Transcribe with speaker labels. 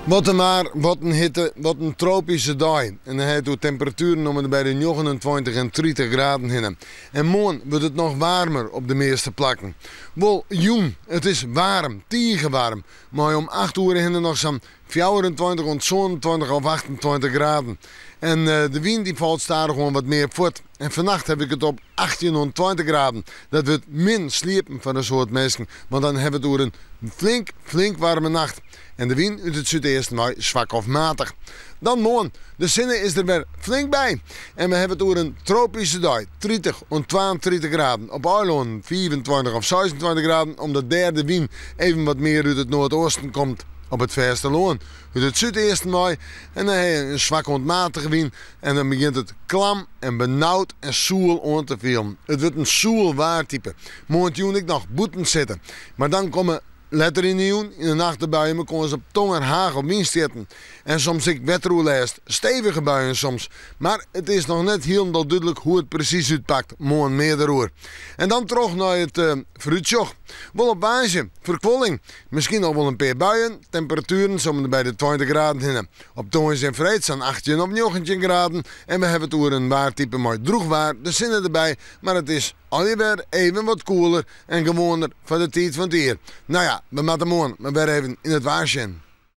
Speaker 1: Wat in waar, wat in hitte, wat in tropyske dei. En dan ha it oer temperatueren om en by de 29 en 30 graden hinne. En moarn wurdt it noch waarmer op de measte plakken. Wol jûn, it is waarm, tige waarm. Mei om 8 oere hinne noch sa'n 24 oant 27 of 28 graden. En de wyn dy falt stadichoan wat mear fuort. En fannacht haw ik it op 18 oant 20 graden. Dat wurdt min sliepen foar in soad minsken, want dan hawwe we it oer in flink, flink waarme nacht. En de wyn út it súdeasten wei swak of matich. Dan moarn, de sinne is der wer flink by. En we hawwe it oer in tropyske dei, 30 oant 32 graden. Op eilannen 25 of 26 graden, omdat dêr de wyn even wat mear út it noardeasten komt. Op it fêstelân út it súdeasten wei en dan ha je in swak oant matige wyn en dan begjint it klam en benaud en soel oan te fielen. It wurdt in soel waartype. Moarntejûn ek noch bûten sitte, mar dan komme letter yn de jûn yn de nacht de buien mei kâns op tonger, hagel, wynstjitten en soms ek wetteroerlêst. Stevige buien soms. Mar it is noch net hielendal dúdlik hoe it presys útpakt. Moarn mear deroer. En dan troch nei it foarútsjoch. Wol op woansdei ferkuolling. Miskien noch wol in pear buien. Temperatueren om en by de 20 graden hinne. Op tongersdei en freed sa'n 18 of 19 graden. En we hawwe it oer in waartype mei drûch waar, de sinne derby, mar it is allegear wer even wat koeler en gewoaner foar de tiid fan it jier. No ja, we moatte moarn mar wer even yn it waar sjen.